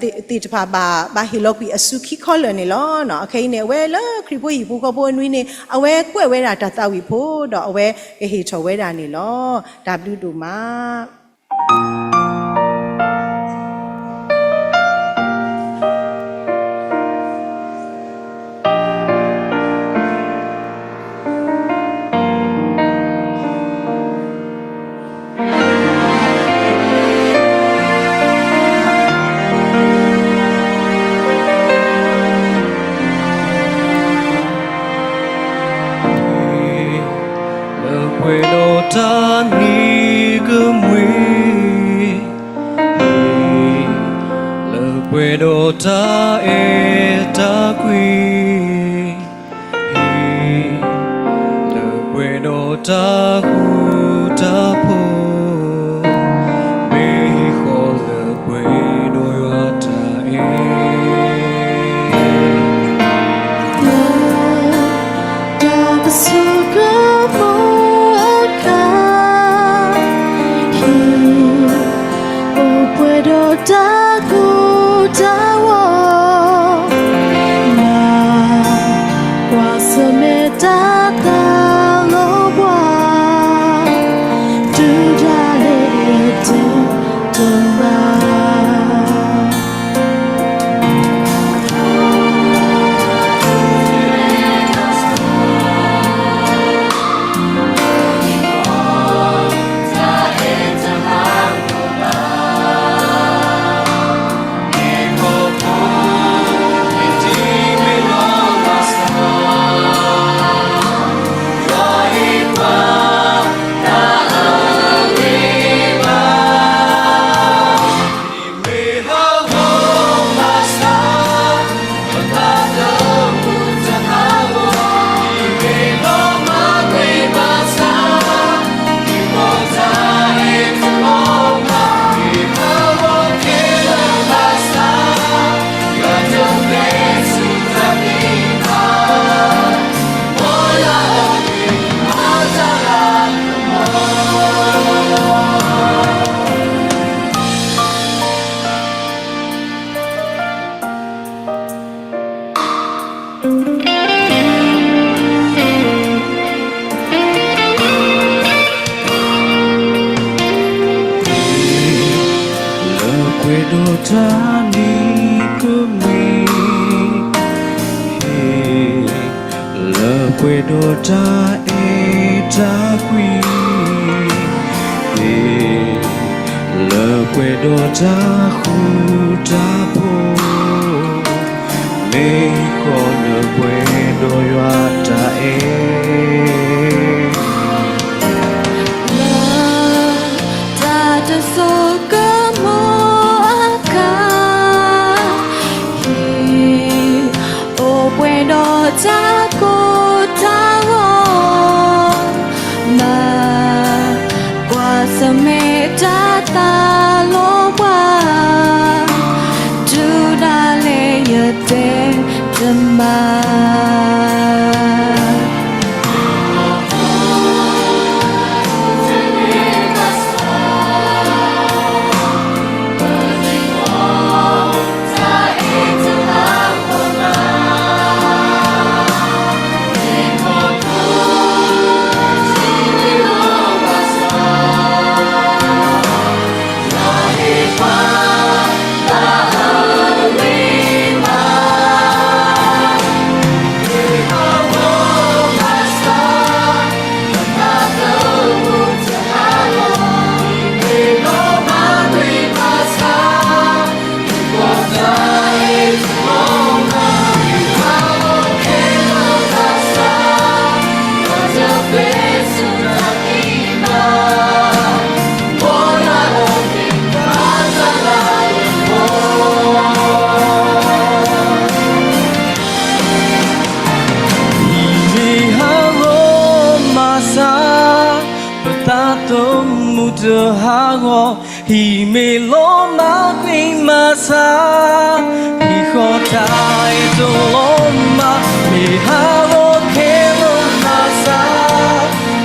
သ့ၣ်တဖၣ်ဘၣ် ဘၣ်ဟ့ၣ်လီၤကွံာ်အစုခံခီလၢာ်န့ၣ်လီၤ. အခဲအံၤန့ၣ် အဝဲလၢခရံာ်ဖိဟံၣ်ဖိဃီဖိအနွံန့ၣ် အဝဲကွဲးဝဲဒၣ်တၢ်သးဝံၣ်ဖိ ဒီးအဝဲကဟ့ၣ်ထီၣ်ဝဲဒၣ်န့ၣ်လီၤ. တၢ်ဘျုးဒိၣ်မး. လၢပှဲၤဒီးတၢ်နံၤကမှံ လၢပှဲၤဒီးတၢ်အဲၣ်တၢ်ကွံ လၢပှဲၤဒီးတၢ်ဃူတၢ်ဖိး မ့ၢ်ဟံၣ်ဃီလၢပှဲၤဒီးယွၤတၢ်အဲၣ် တၢ်ကဆိၣ်ဂ့ၤမုၢ်အခါ ဟံၣ် အိၣ်ပှဲၤဒီးတၢ်ကိၢ်တၢ်ဂီၤ မၤ ကွၢ်ဆၢၣ်မဲာ်တၢ်သးလီၤဘှါ တုၤဒၣ်လဲာ်တဘၣ်လၢပှဲၤဒီးတၢ်နံၤက ဒီးတၢ်အဲၣ်တၢ်ကွံ, မ့ၢ်လၢပှဲၤဒီးတၢ်ဃူတၢ်ဖိး, မ့ၢ်ဃီလၢပှဲၤဒီးယွၤတၢ်အဲၣ် လၢတၢ်တစိကမီၤအခါ, ဟ့ၣ်အိၣ်ပှဲၤဒီးတၢ်ကိၢ်တၢ်ဂီၤ, မၤကွၢ်ဆၢၣ်မဲာ်တၢ်သးလီၤပှၤ, တုၤဒၣ်လဲာ်ယတဲတမၤ ဟံးန့ၢ်ဟးဂီၤမၤစၢ်, ပသးသမူတဟးဂီၤ, ဟံးမ့ၢ်လီၤမၢ်ကွံာ်မၤစၢ်, ဟံးဃီတၢ်အဲၣ်တလီၤမၢ်, မ့ၢ်ဟးဂီၤခဲလၢာ်မၤစၢ် တၢ်